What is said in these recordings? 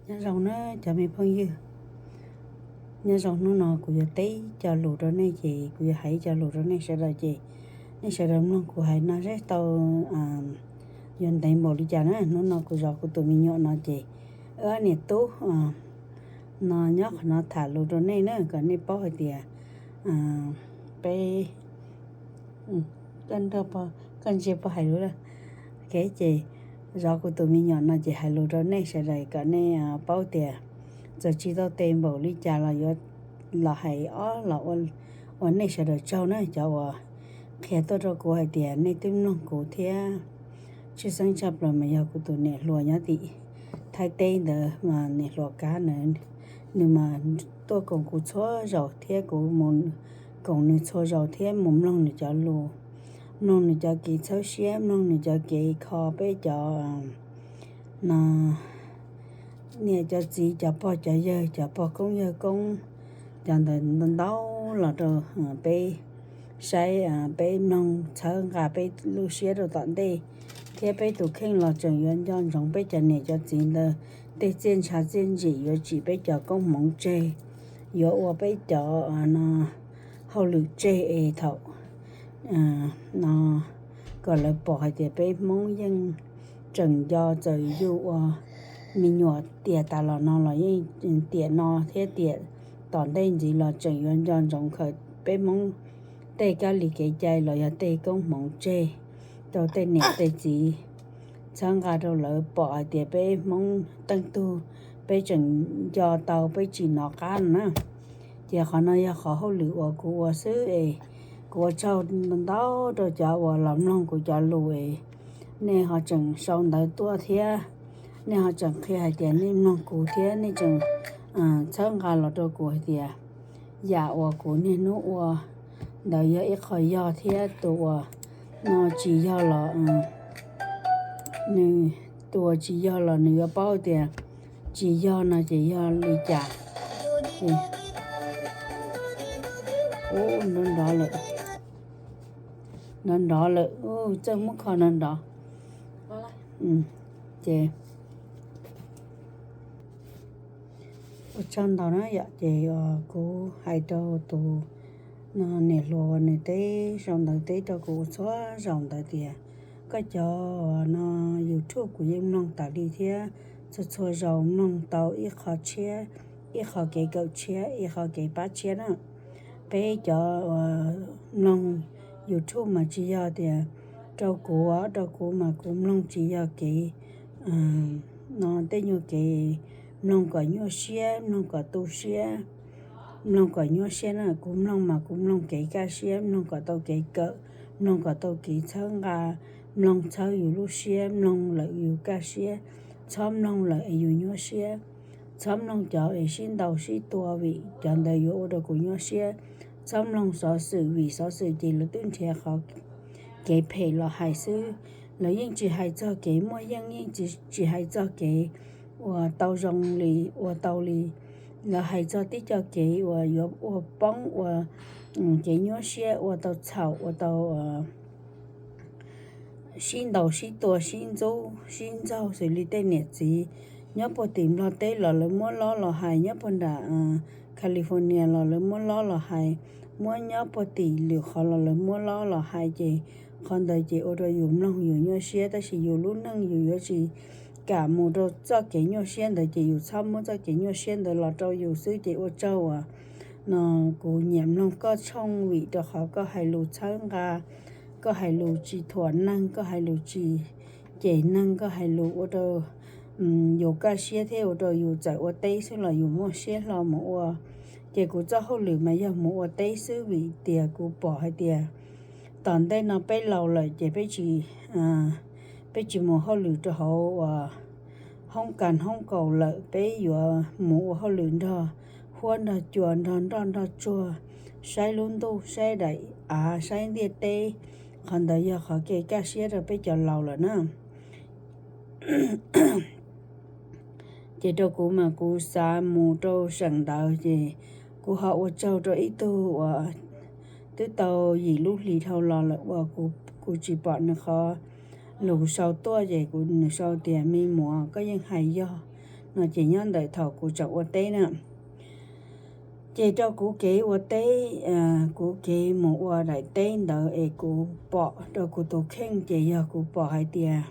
Nyob zoo na cov me phooj ywg, nyob zoo. Hnub no kuv yuav teb ib co lus rau nej, ces kuv yuav hais ib co lus rau nej sawv daws, ces nej sawv daws mloog kuv hais no seb tau yuav ntev npaum li cas na. Hnub no kuv zov kuv tus me nyuam no ces wb ob niam tub no nyob qhov no tham lus rau nej na, kom nej paub hais tias peb, koj ntsia pog hais lus lawm. Ces zov kuv tus me nyuam no ces hais lus rau nej sawv daws kom nej paub tias txawm tsis tau tes npaum li cas los yuav los hais ob los ua nej sawv daws tsaug na, cov uas qhia tuaj rau kuv hais tias nej twb mloog kuv thiab. Tshwj xeeb tshaj plaws mas yog kuv tus niam hluas nyob tim Thaib teb ntawd mas niam hluas Kab ntawd, nws mas tuaj koom kuv txhua zaus thiab kuv mus koom nws txhua zaus thiab mus mloog nws cov lus, mloog nws cov kev txhawb siab, mloog nws cov kev kho peb cov no niam cov txiv, cov pog cov yawg, cov pog koob yawg koob, cov ntawd ntau ntau los rau peb saib, peb mloog txhawb nqa peb lub siab rau tom ntej, thiab peb tus kheej los tseem yuav nco ntsoov peb cov niam cov txiv ntawd tej txiaj ntsha txiaj ntsim, yuav tsim peb cov koob hmoov tseg, yuav ua peb cov no hauj lwm tseg es thaum no kom lawv pom hais tias peb Hmoob yeej tseem nco txawm yus ua me nyuam tiam tas los no los yeej tiam no thiab tiam tom ntej ntxiv los tseem yuav nco ntsoov khaws peb Hmoob tej kab li kev cai los yog tej koob hmoov tseg rau tej niam tej txiv, txhawb nqa rau lawv pom hais tias peb Hmoob teej tug peb tseem nco tau, peb tsis nov qab no na. Ces qhov no yog qhov hauj lwm uas kuv ua xwb es kuv ua tsaug ntau rau cov uas los mloog kuv cov lus es nej ho tseem sau ntawv tuaj thiab nej ho tseem qhia hais tias nej mloog kuv thiab nej tseem txhawb nqa los rau kuv hais tias yam uas kuv niaj hnub ua ntawd yog ib qho yog thiab tus uas no tsis yog los nws, tus uas tsis yog los nws yuav paub tias tsis yog no ces yog li cas. Ub, nrov nrov lawm, nrov nrov lawm, txawj muab kho nrov nrov. Ces ua tsaug ntau na yom. Ces kuv hais rau tus no niam hluas uas nws teb sau ntawv teb rau kuv ua txhua zaus ntawd tias koj cov no YouTube kuv yeej mloog tas li thiab txhua txhua zaus mloog tau ib qho tshiab, ib qho kev kawm tshiab, ib qho kev pab tshiab na. Peb cov mloog YouTube mas tsis yog tias rau kuv, rau kuv mas kuv mloog tsis yog kev no tej nyuag kev mloog kom nyuaj siab, mloog kom tu siab, mloog kom nyuaj siab na. Kuv mloog mas kuv mloog kev kaj siab, mloog kom tau kev kawm, mloog kom tau kev txhawb nqa, mloog txhawb yus lub siab, mloog lawm yus kaj siab, txhob mloog lawm es yus nyuaj siab. Txhob mloog cov es sib ntaus sib tua vim cov ntawd yuav ua rau kuv nyuaj siab. Txhob mloog xov xwm vim xov xwm ces lawv twb nrhiav qhov kev phem los hais xwb. Lawv yeej tsis hais txog kev muaj yeej, yeej tsis hais txog kev uas tau zoo li, ua tau li. Lawv hais txog tib co kev uas yuav ua poob, ua kev nyuaj siab, ua tau txhaum, ua tau sib ntaus sib tua, sib ntxub sib ntxaug xws li tej niam txiv nyob puag tim Nplog teb los lawv muab lob los hais, nyob puag nram California los lawv muab lob los hais, muab nyob puag tim lwm qhov los lawv muab lob los hais ces qhov ntawd ces ua rau yus mloog yus nyuaj siab, tab sis yus lub neej yus yuav tsis kam mus rau txoj kev nyuaj siab ntawd ces yus txhob muab txoj kev nyuaj siab ntawd los rau yus xwb. Ces ua tsaug uas no kuv nyiam mloog koj tshooj vim rau qhov koj hais lus txhawb nqa, koj hais lus tsis thuam neeg, koj hais lus tsis cem neeg, koj hais lus ua rau yus kaj siab thiab ua rau yus txawm ua teb xwb los yus muaj siab hlo mus ua. Ces kuv txoj hauj lwm mas yog mus ua teb xwb vim tias kuv pom hais tias tom ntej no peb laus lawm ces peb tsis, peb tsis mus hauj lwm rau hauv uas hoob kas hoob kaus lawm, peb yuav mus ua hauj lwm nrog huab nrog cua, nrog nroj nrog tsuag, saib lub ntuj, saib daim av, saib ntiaj teb. Qhov ntawd yog qhov kev kaj siab rau peb cov laus lawm na. Ces rau kuv mas kuv xav mus rau seem ntawd ces kuv ho ua tsaug rau ib tug uas twb tau yim lub hlis dhau los lawm uas kuv tsis pom nws qhov lus sau tuaj ces kuv, nws sau tias, Me Muas, koj yeej hais yog no ces nyob ntawm thaum kuv tseem ua teb na. Ces rau kuv kev ua teb, kuv kev mus ua daim teb ntawd es kuv pom rau kuv tus kheej ces yog kuv pom hais tias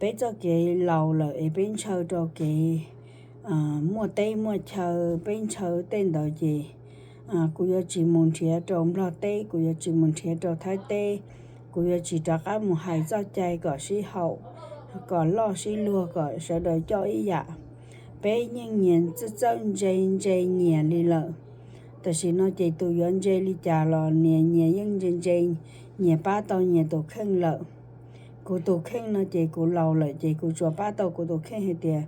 peb txoj kev laus lawm es peb ntshaw rau kev muaj teb muaj chaw, peb ntshaw tej ntawd ces kuv yuav tsis mus nrhiav rau Nplog teb, kuv yuav tsis mus nrhiav rau Thaib teb, kuv yuav tsis rov qab mus hais txoj cai kom sib haum, kom loj sib luag, kom sawv daws coj ib yam. Peb yeej nyias txawj txawj ntse ntse nyias li lawm. Tam sim no ces tus yuav ntse li cas los nyias nyias yeej ntse ntse, nyias pab tau nyias tus kheej lawm. Kuv tus kheej no ces kuv laus lawm ces kuv tsuas pab tau kuv tus kheej hais tias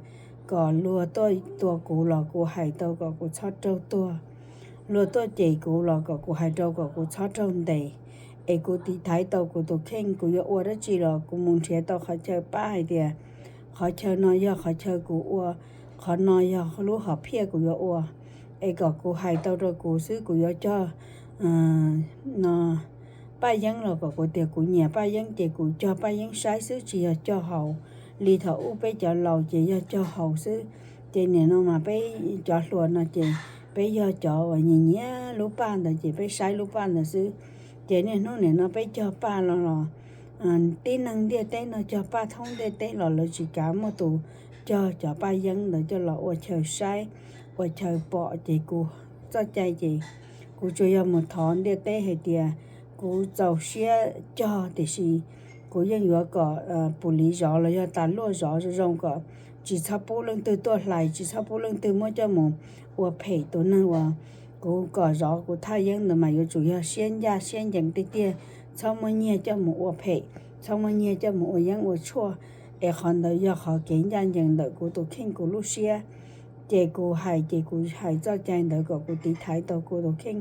kom luag tuaj tua kuv los kuv hais tau kom kuv txhob raug tuag. Luag tuaj cem kuv los kom kuv hais rau kom kuv txhob raug ntes. Es kuv tiv thaiv tau kuv tus kheej, kuv yuav ua dab tsi los kuv mus nrhiav tau qhov chaw pab hais tias qhov chaw no yog qhov chaw kuv ua, qhov no yog lub hom phiaj kuv yuav ua. Es kom kuv hais tau rau kuv xwb, kuv yuav cog no Paj Yeeb los kom kuv tias kuv nyiam Paj Yeeb ces kuv cog Paj Yeeb saib xwb, tsis yog cog haus. Li thaum ub peb cov laus ces yog cog haus xwb. Ces nim no mas peb cov hluas no ces peb yog cov uas nyiam nyiam lub paj ntawd ces peb saib lub paj ntawd xwb. Ces niaj hnub nim no peb cog paj los los tib neeg ntiaj teb no cog paj thoob ntiaj teb los lawv tsis kav muaj tus cog cov Paj Yeeb ntawd coj los ua chaw saib, ua chaw pom. Ces kuv txoj cai ces kuv tsuas yog mus thov ntiaj teb hais tias kuv txaus siab cog tiam sis kuv yeej yuav kom pum liv zov los yog tas luaj zov zoo zoo kom tsis txhob pub leej twg tuaj hlais, tsis txhob pub leej twg muab coj mus ua phem tus neeg uas kuv kom zov kuv thaj yeeb ntawd mas yuav tsum yog siab ncaj siab ncees tiag tiag, txhob muab nyiag coj mus ua phem, txhob muab nyiag coj mus ua yeeb ua tshuaj. Es qhov ntawd yog qhov kev ncaj ncees ntawm kuv tus kheej kuv lub siab. Ces kuv hais ces kuv hais txoj cai ntawd kom kuv tiv thaiv tau kuv tus kheej,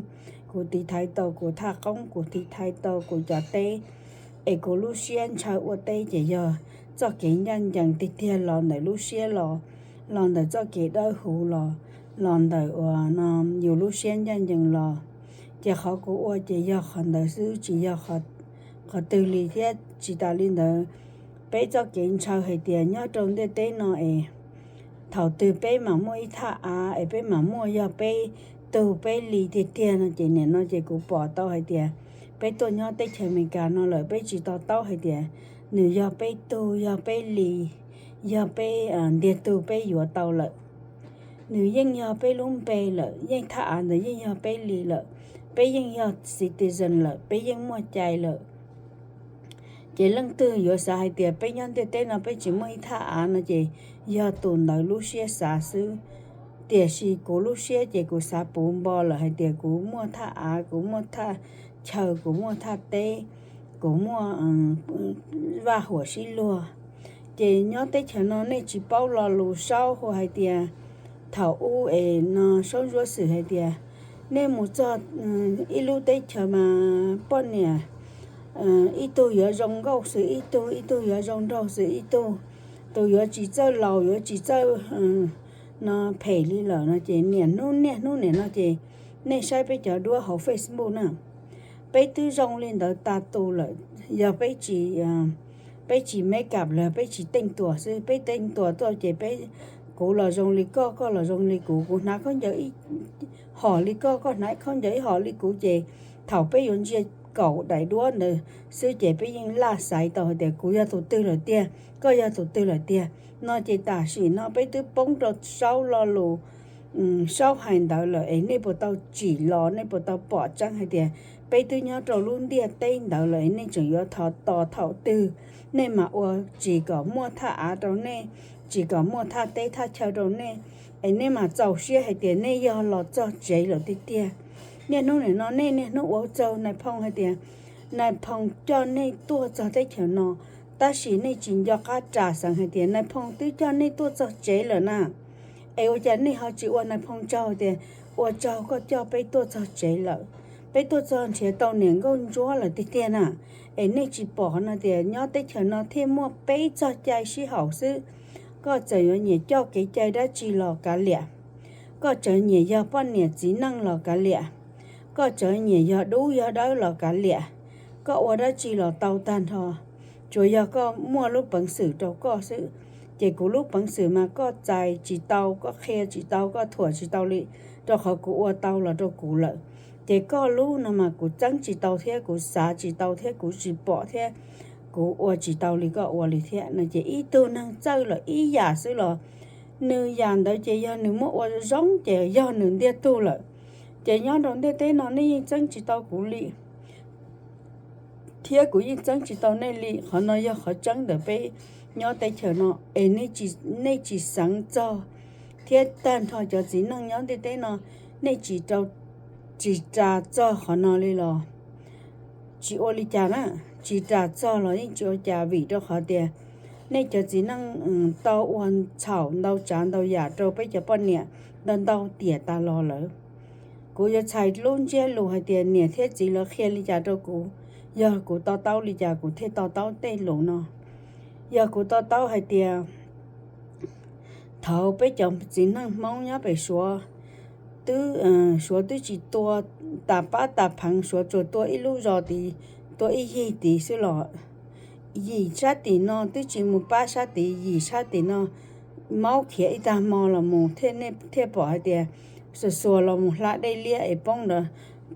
kuv tiv thaiv tau kuv thaj qoob, kuv tiv thaiv tau kuv cov teb. Es kuv lub siab ntshaw ua teb ces yog txoj kev ncaj ncees tiag tiag los ntawm lub siab los, los ntawm txoj kev dawb huv los, los ntawm uas no yus lub siab ncaj ncees los. Ces qhov kuv ua ces yog qhov ntawd xwb, tsis yog qhov twg li thiab. Tsis tas li ntawd, peb txoj kev ntshaw hais tias nyob rau ntiaj teb no es thaum twg peb mam muaj ib thaj av es peb mam muaj yog peb tug peb li tiag tiag no ces nim no ces kuv pom tau hais tias peb tuaj nyob teb chaws Amelikas no lawm peb tsis to taub hais tias nws yog peb tug, yog peb li, yog peb ntiag tug peb yuav tau lawm. Nws yeej yog peb lub npe lawm, yeej thaj av ntawd yeej yog peb li lawm, peb yeej yog citizen lawm, peb yeej muaj cai lawm. Ces leej twg yuav xav hais tias peb nyob ntiaj teb no peb tsis muaj ib thaj av no ces yog tus ntawd lub siab xav xwb. Tiam sis kuv lub siab ces kuv xav puv npo lawm hais tias kuv muaj thaj av, kuv muaj thaj chaw, kuv muaj thaj teb, kuv muaj vaj huam sib luag. Ces nyob teb chaws no nej tsis paub lo lus saub hu hais tias, thaum ub es no saub ntsuab xwm hais tias, nej mus txog ib lub teb chaws mas poj niam ib tug yuav zoo nkauj xwm ib tug, ib tug yuav zoo nraug xwm ib tug, tus yuav tsis txawj laus yuav tsis txawj no phem li lawm no ces niaj hnub niaj hnub nim no ces nej saib peb cov duab hauv Facebook na, peb twb zoo li ntawd tas tus lawm. Yog peb tsis, peb tsis make up los peb tsis teej tuas xwb, peb teej tuas tuaj ces peb, kuv los zoo li koj, koj los zoo li kuv, kuv hnav khaub ncaws ib hom li koj, koj hnav khaub ncaws ib hom li kuv ces thaum peb yuav ntsia kaum daim duab ntawd xwb ces peb yeej laj xaiv tau hais tias kuv yog tus twg lawm tiag, koj yog tus twg lawm tiag no ces tam sim no peb twb poob rau saub lo lus saub hais ntawd lawm es nej puas tau tsim los, nej puas tau pom tseeb hais tias peb twb nyob rau lub ntiaj teb ntawd lawm es nej tseem yuav thov tos thaum twg nej mam ua tsis kom muaj thaj av rau nej, tsis kom muaj thaj teb thaj chaw rau nej, es nej mam txaus siab hais tias nej yog los txog tsev lawm tiag tiag. Niaj hnub nim no nej niaj hnub ua txaug nais phoo hais tias nais phoo coj nej tuaj txog teb chaws no, tab sis nej tsis nco qab ras xeev hais tias nais phoo twb coj nej tuaj txog tsev lawm na. Es ua cas nej ho tsis ua nais phoo tsaug tias, ua tsaug koj coj peb tuaj txog tsev lawm, peb tuaj txog nrhiav tau niam nkauj ntsuab lawm tiag tiag na. Es nej tsis pom no tias nyob teb chaws no thiaj muaj peb txoj cai sib haum xwb. Koj txawm yuav nyiam coj kev cai dab tsi los kav liam, koj txawm nyiam yog poj niam txiv neej los kav liam, koj txawm nyiam yog dub yog dawb los kav liam, koj ua dab tsi los tau tag nrho, tsuas yog koj muaj lub peev xwm rau koj xwb. Ces kuv lub peev xwm mas koj txais tsis tau, koj qhia tsis tau, koj thuam tsis tau li, rau qhov kuv ua tau los rau kuv lawm. Ces koj lub no mas kuv txeeb tsis tau thiab kuv xav tsis tau thiab kuv tsis pom thiab kuv ua tsis tau li koj ua li thiab no. Ces ib tug neeg txawj lawm ib yam xwb los nws yam ntawd ces yog nws muab ua zoo ces yog nws ntiag tug lawm. Ces nyob rau ntiaj teb no nej yeej txeeb tsis tau kuv li thiab kuv yeej txeeb tsis tau nej li. Qhov no yog qhov tseeb ntawm peb nyob teb chaws no es nej tsis xeev txog thiab tag nrho cov txiv neej nyob ntiaj teb no nej tsis rau, tsis ras txog qhov no li los tsis ua li cas na. Tsis ras txog los yeej tsis ua cas vim rau qhov tias nej cov txiv neej tau ua txhaum ntau tsav ntau yam rau peb cov poj niam ntau ntau tiam tas los lawm. Kuv yuav txhais lub ntsiab lus hais tias niam thiab txiv lawv qhia li cas rau kuv, yog kuv to taub li cas kuv thiaj to taub tej lus no. Yog kuv to taub hais tias thaum peb cov txiv neej Hmoob nyob pem Suav, twb, Suav twb tsis tua tas pab tas pheev, Suav tsuas tua ib lub zos tid, tua ib yig tid xwb los yim sab tim no twb tsis mus pab sab tid, yim sab tim no maub khiav ib tag hmo los mus thiaj pom hais tias xuas xuas los mus hla dej liab es poob,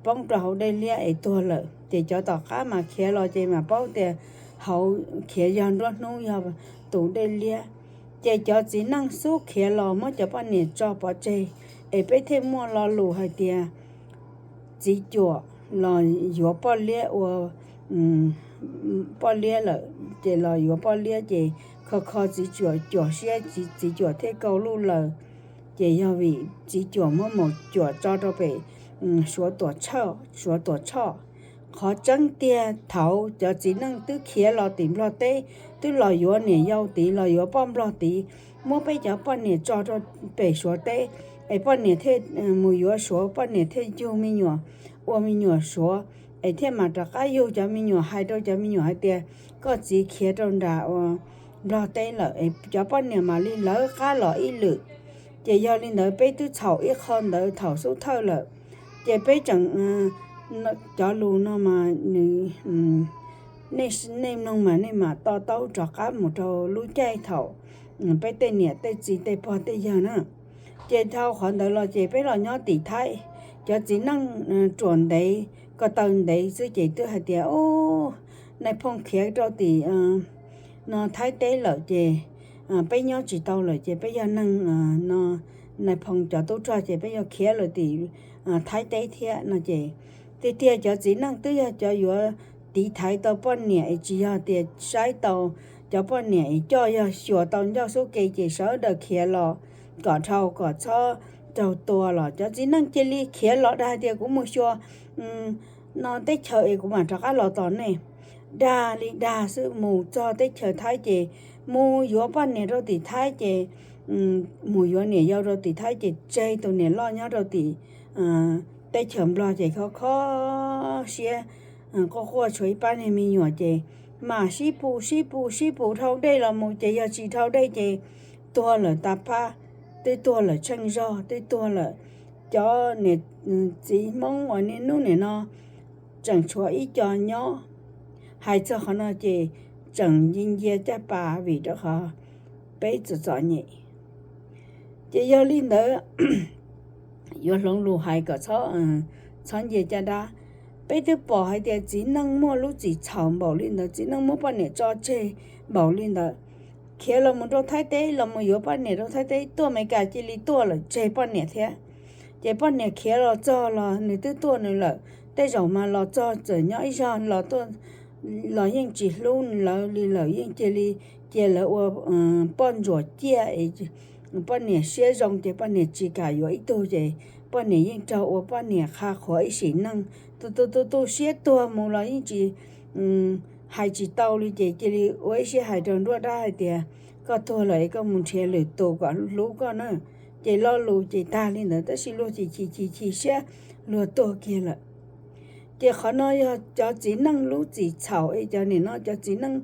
poob rau hauv dej liab es tuag lawm. Ces cov tom qab mas khiav los ces mas paub tias hauv khiav yog nruab hnub yog tus dej liab. Ces cov txiv neej xub khiav los muab cov poj niam tso pov tseg, es peb thiaj muaj lo lus hais tias txiv cuam los yuav poj liab ua poj liab lawm, ces los yuav poj liab ces kho kho txiv cuam cuam siab, txiv cuam thiaj kau luj laws. Ces yog vim txiv cuam muab maum cuam tso rau pem Suav tuam tshoj, Suav tuam tshoj. Qhov tseeb tiag thaum cov txiv neej twb khiav los tim Nplog teb, twb los yuav niam yau tid, los yuav poj Nplog tid, muab peb cov poj niam tso rau pem Suav teb, es poj niam thiaj mus yuav Suav, poj niam thiaj yug me nyuam, ua me nyuam Suav, es thiaj mam rov qab yug cov me nyuam, hais rau cov me nyuam hais tias koj txiv khiav rau nram ua Nplog teb lawm, es cov poj niam mam li lawv qab los ib lwm. Ces yog li ntawd peb twb txhaum ib qho ntawd thaum xub thawj lawm. Ces peb tseem, cov lus no mas nws, nej mloog mas nej mam to taub rov qab mus rau lub caij thaum peb tej niam tej txiv tej pog tej yawg na. Ces dhau qhov ntawd los ces peb los nyob tim Thaib, cov txiv neej ruam ntev ko taw ntev xwb ces twb hais tias nais phoo khiav rau tim no Thaib teb lawm ces peb nyob tsis tau lawm ces peb yog neeg no, nais phoo cov tub rog ces peb yuav khiav lawm tim Thaib teb thiab no ces tiag tiag cov txiv neej twb yog cov yuav tiv thaiv tau poj niam es tsis yog tias saib tau cov poj niam es coj yog xyuas tau ncauj xub ke ces sawv daws khiav los kom dhau kom txhob raug tua los cov txiv neej cia li khiav los dag tias kuv mus xyuas no teb chaws es kuv mam rov qab los tos nej. Dag li dag xwb, mus txog teb chaws Thaib ces mus yuav poj niam rau tim Thaib ces mus yuav niam yau rau tim Thaib ces tseg tus niam loj nyob rau tim teb chaws Nplog ces kho kho siab, quaj quaj tshuav ib pab niag me nyuam ces mam sib pus sib pus sib pus dhau dej los mus ces yog tsis dhau dej ces tuag lawm tas pab, twb tuag lawm tsheej zog, twb tuag lawm. Cov niam txiv Hmoob uas niaj hnub nim no tseem tshuav ib co nyob. Hais txog qhov no ces tseem nci ncia caj pas vim rau qhov peb txom txom nyem. Ces yog li ntawd yuav hloov lus hais kom txhob ncia caj dab. Peb twb pom hais tias txiv neej muaj lub txim txhaum npaum li ntawd, txiv neej muab poj niam tso tseg npaum li ntawd, khiav los mus rau Thaib teb, los mus yuav poj niam rau Thaib teb, tuaj Amelikas cia li tuaj lawm tseg poj niam thiab. Ces poj niam khiav los txog los nws twb tuaj nws lawm, tej zaum mas los txog txawm nyob ib zaug los tuaj los yeej tsis hlub lawv li lawm, yeej cia li cia lawv ua poj ntsuam ciaj es poj niam siab zoo ces poj niam tsis kam yuav ib tug ces poj niam yeej raug ua poj niam qha qhuav ib sim neej, tu tu tu tu siab tuag mus los yeej tsis hais tsis tau li ces cia li ua ib siab hais rau nruab dab hais tias koj tuag lawm es koj mus nrhiav lwm tus kom hlub koj na. Ces lo lus ces tag li ntawd tab sis luag chim chim chim chim siab luag tuag kiag lawm. Ces qhov no yog cov txiv neej lub txim txhaum es cov nim no cov txiv neej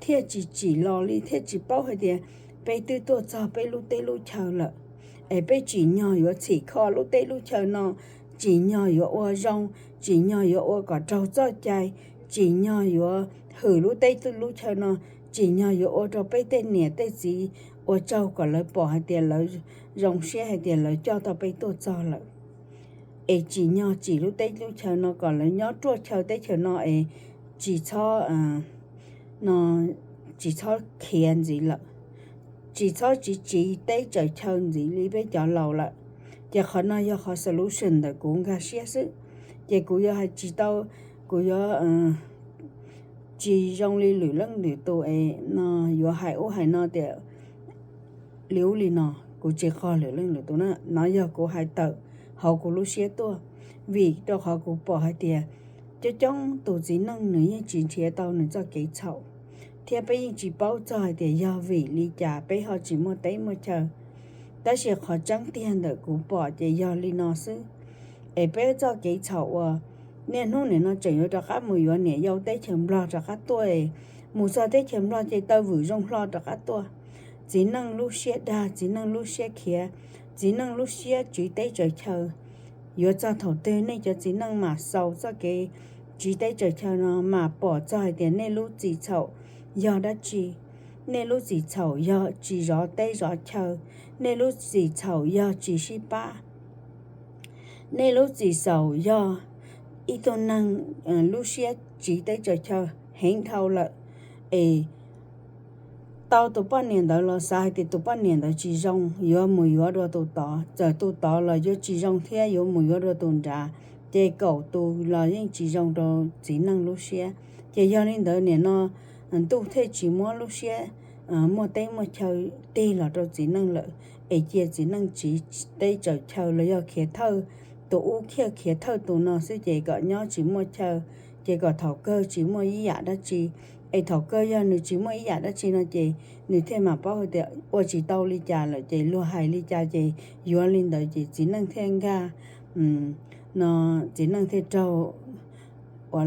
thiaj tsis tsim los li, thiaj tsis paub hais tias peb twb tuaj txog peb lub teb lub chaw lawm, es peb tsim nyog yuav txhim kho lub teb lub chaw no, tsim nyog yuav ua zoo, tsim nyog yuav ua kom raug txoj cai, tsim nyog yuav hwm lub teb lub chaw no, tsim nyog yuav ua rau peb tej niam tej txiv ua tsaug kom lawv pom hais tias lawv zoo siab hais tias lawv coj tau peb tuaj txog lawm, es tsim nyog tsim lub teb lub chaw no kom lawv nyob ruaj chaw teb chaws no es tsis txhob, no, tsis txhob khiav ntxiv lawm, tsis txhob tsiv tsiv teb tsaws chaw ntxiv li peb cov laus lawm. Ces qhov no yog qhov solution ntawm kuv nkag siab xwb. Ces kuv yuav hais tsis tau, kuv yuav tsis zoo li lwm leej lwm tus es no yuav hais ub hais no tias li ub li no, kuv tsis qog lwm leej lwm tus na. No yog kuv hais tawm hauv kuv lub siab tuaj, vim rau qhov kuv pom hais tias coob coob tus txiv neej nws yeej tsis nrhiav tau nws txoj kev txhaum, thiab peb yeej tsis paub txog hais tias yog vim li cas peb ho tsis muaj teb muaj chaw. Tab sis qhov tseeb tiag ntawm kuv pom ces yog li no xwb. Es peb txoj kev txhaum uas niaj hnub nim no tseem yuav rov qab mus yuav niam yau teb chaws Nplog rov qab tuaj, mus txog teb chaws Nplog ces taw vwm zoo hlo rov qab tuaj. Txiv neej lub siab dag, txiv neej lub siab khiav, txiv neej lub siab tsiv teb tsaws chaw. Yuav txog thaum twg nej cov txiv neej mam xaus txoj kev tsiv teb tsaws chaw no, mam pom txog hais tias nej lub txim txhaum yog dab tsi. Nej lub txim txhaum yog tsis zov teb zov chaw, nej lub txim txhaum yog tsis sib pab, nej lub txim txhaum yog ib tug neeg lub siab tsiv teb tsaws chaw heev dhau lawm, es tau tus poj niam ntawd los xav hais tias tus poj niam ntawd tsis zoo, yuav mus yuav dua tus tod, txawm tus tod los yuav tsis zoo thiab yuav mus yuav dua tus nrad, ces kaum tus los yeej tsis zoo rau txiv neej lub siab. Ces yog li ntawd nim no ntuj thiaj tsis muab lub siab muaj teb muaj chaw tig los rau txiv neej lawm, es cia txiv neej tsiv teb tsaws chaw los yog khiav thawj tus ub thiab khiav thawj tus no xwb ces kom nyob tsis muaj chaw, ces kom thaum kawg tsis muaj ib yam dab tsi. Es thaum kawg yog nws tsis muaj ib yam dab tsi no ces nws thiaj mam paub hais tias ua tsis tau li cas lawm ces luag hais li cas ces yuav li ntawd ces txiv neej thiaj nkag, no, txiv neej thiaj raug uas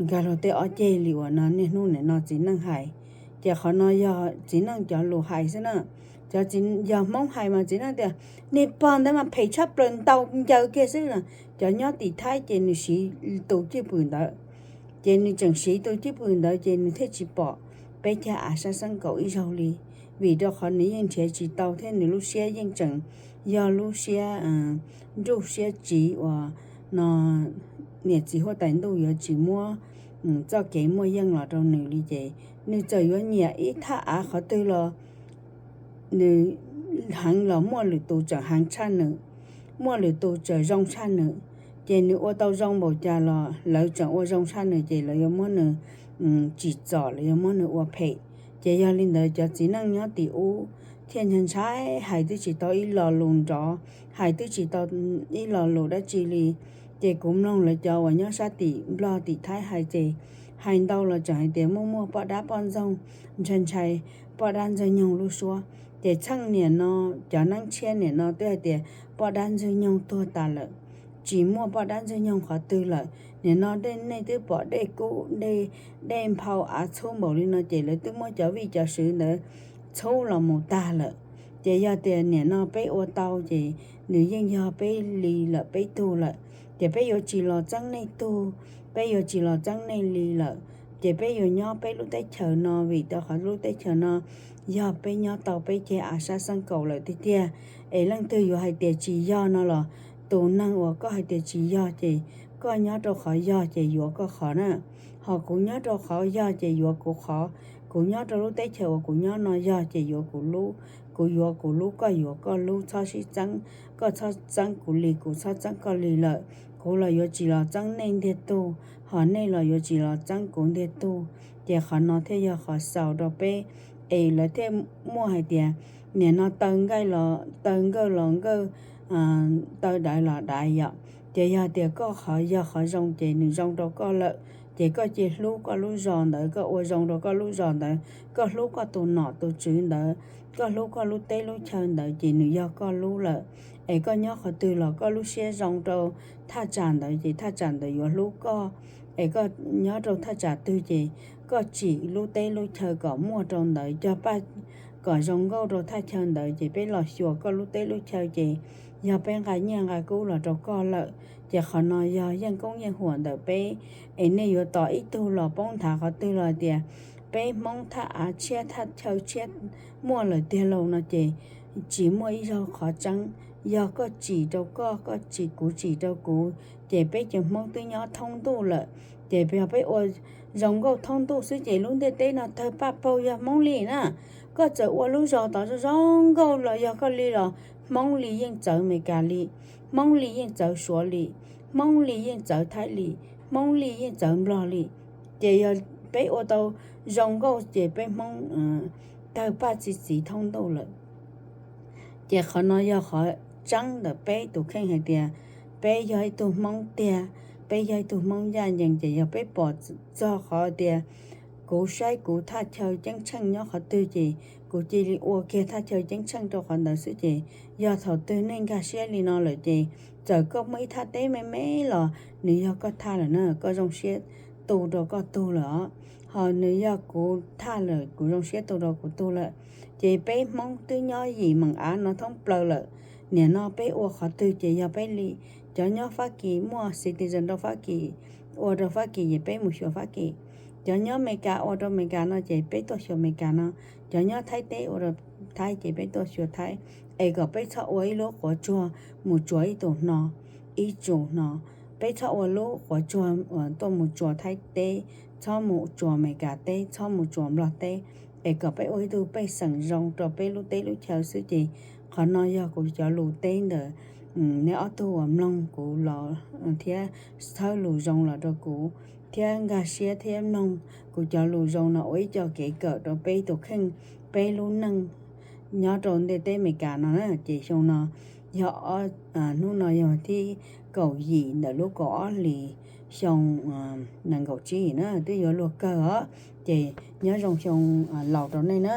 nkag luag tej ob ceg li uas no niaj hnub nim no txiv neej hais. Ces qhov no yog txiv neej cov lus hais xwb na. Cov txiv, yog Hmoob hais mas txiv neej tias, niag pog ntawd mas phem tshaj plaws, ntaus ncaws kiag xwb no. Cov nyob tim Thaib ces nws siv tus cwj pwm ntawd, ces nws tseem siv tus cwj pwm ntawd ces nws thiaj tsis pom peb cag av sab xeeb kaum ib zaug li, vim rau qhov nws yeej nrhiav tsis tau thiab nws lub siab yeej tseem yog lub siab nruj siab tsiv uas no niam txiv huab tais ntuj yuav tsis muab txoj kev muaj yeej los rau nws li ces nws txawm yuav nyiam ib thaj av qhov twg los nws heev los muaj lwm tus tseem heev tshaj nws, muaj lwm tus tseem zoo tshaj nws. Ces nws ua tau zoo npaum cas los lawv tseem ua zoo tshaj nws ces lawv yuav muab nws tsim txom, lawv yuav muab nws ua phem. Ces yog li ntawd cov txiv neej nyob tim ub thiaj ntshai ntshai hais twb tsis tau ib lo lus nrov, hais twb tsis tau ib lo lus dab tsi li. Ces kuv mloog lawv cov uas nyob sab tim Nplog tim Thaib hais ces hais ntau los tseem hais tias muaj muaj poj dab poj ntxoog, ntshai ntshai poj dab ntxawg nyoog lub suab. Ces txheej niam no, cov neeb tshiab niam no twb hais tias poj dab ntxwg nyoog tuag tas lawm, tsis muaj poj dab ntxwg nyoog qhov twg lawm. Niam no nej twb pom dej kub, dej nphau av txhub npaum li no ces lawv twb muab cov vij cov sw ntawd txhub los mus tag lawm. Ces yog tias niam no peb ua tau ces nws yeej yog peb li lawm, peb tug lawm. Ces peb yuav tsis los txeeb nej tug, peb yuav tsis los txeeb nej li lawm. Ces peb yuav nyob peb lub teb chaws no vim rau qhov lub teb chaws no yog peb nyob tau peb ceg av sab xeeb kaum lawm tiag tiag. Es leej twg yuav hais tias tsis yog no los tus neeg uas koj hais tias tsis yog ces koj nyob rau qhov yog ces yuav koj qhov na, ho kuv nyob rau qhov yog ces yuav kuv qhov. Kuv nyob rau lub teb chaws uas kuv nyob no yog ces yuav kuv lub, kuv yuav kuv lub, koj yuav koj lub, txhob sib txeeb, koj txhob txeeb kuv li kuv txhob txeeb koj li lawm. Kuv los yuav tsis los txeeb nej ntiag tug, ho nej los yuav tsis los txeeb kuv ntiag tug. Ces qhov no thiaj yog qhov xaus rau peb, es lawv thiaj muaj hais tias niam no taw nkaij los taw, nkawj los nkawj, taw daiv los daiv yom. Ces yog tias koj qhov yog qhov zoo ces nws zoo rau koj lawm, ces koj cia hlub koj lub zos ntawd, koj ua zoo rau koj lub zos ntawd, koj hlub koj tus nom tus tswv ntawd, koj hlub koj lub teb lub chaw ntawd ces nws yog koj lub lawm. Es koj nyob qhov twg los koj lub siab zoo rau thaj tsam ntawd ces thaj tsam ntawd yuav hlub koj. Es koj nyob rau thaj tsam twg ces koj tsim lub teb lub chaw kom muaj rau ntawd, cog paj kom zoo nkauj rau thaj chaw ntawd ces peb los xyuas koj lub teb lub chaw ces yog peb nqa nyiaj nqa kub los rau koj lawm. Ces qhov no yog yeej koob yeej huam ntawm peb, es nej yuav tos ib tug los poob nthav qhov twg los tias peb Hmoob thaj av tshiab thaj chaw tshiab muaj lawm tiag lauj no ces tsis muaj ib zaug qhov tseeb. Yog koj tsim rau koj, koj tsim kuv tsim rau kuv, ces peb cov Hmoob twb nyob thoob ntuj lawm. Ces yog peb ua zoo nkauj thoob ntuj xwb ces lub ntiaj teb no tawg paj paug yog Hmoob li na. Koj txawm ua lub zos tod zoo zoo nkauj los yog koj li los Hmoob li yeej txawv Amelikas li, Hmoob li yeej txawv Suav li, Hmoob li yeej txawv Thaib li, Hmoob li yeej txawv Nplog li. Ces yog peb ua tau zoo nkauj ces peb Hmoob tawg paj txi txiv thoob ntuj lawm. Ces qhov no yog qhov tseeb ntawm peb tus kheej hais tias peb yog ib tug Hmoob tiag, peb yog ib tug Hmoob ncaj ncees. Ces yog peb pom txog qhov tias kuv saib kuv thaj chaw ceeb tsheej nyob qhov twg ces kuv cia li ua kiag thaj chaw ceeb tsheej rau qhov ntawd xwb. Ces yog thaum twg nej nkag siab li no lawm ces txawm koj muaj ib thaj teb me me los nws yog koj thaj lawm na, koj zoo siab tu rau koj tug lawm os. Ho nws yog kuv thaj lawm, kuv zoo siab tu rau kuv tug lawm. Ces peb Hmoob twb nyob yim meem av no thoob plaws lawm. Nim no peb ua qhov twg ces yog peb li. Cov nyob Fab Kis muaj citizen rau Fab Kis, ua rau Fab Kis ces peb mus xyuas Fab Kis. Cov nyob Amelikas ua rau Amelikas no ces peb tuaj xyuas Amelikas no. Cov nyob Thaib teb ua rau Thaib ces peb tuaj xyuas Thaib. Es kom peb txhob ua ib lub quav tsuag mus tsuas ib tus hno, ib tsus hno. Peb txhob ua lub quav tsuag tuaj mus tsuas Thaib teb, txhob mus tsuas Amelikas teb, txhob mus tsuas Nplog teb. Es kom peb ua ib tug pej xeem zoo rau peb lub teb lub chaw xwb. Ces qhov no yog kuv cov lus teb ntawm neb ob tug uas mloog kuv los thiab txhawb lus zoo los rau kuv, thiab nkag siab thiab mloog kuv cov lus zoo no ua ib co kev kawm rau peb tus kheej, peb lub neej nyob rau ntiaj teb Amelikas no na. Ces xyoo no yog, hnub no yog thib kaum yim ntawm lub kaum ob hlis xyoo nees nkaum tsib na, twb yuav luag kawg os. Ces nyob zoo xyoo laus rau nej na.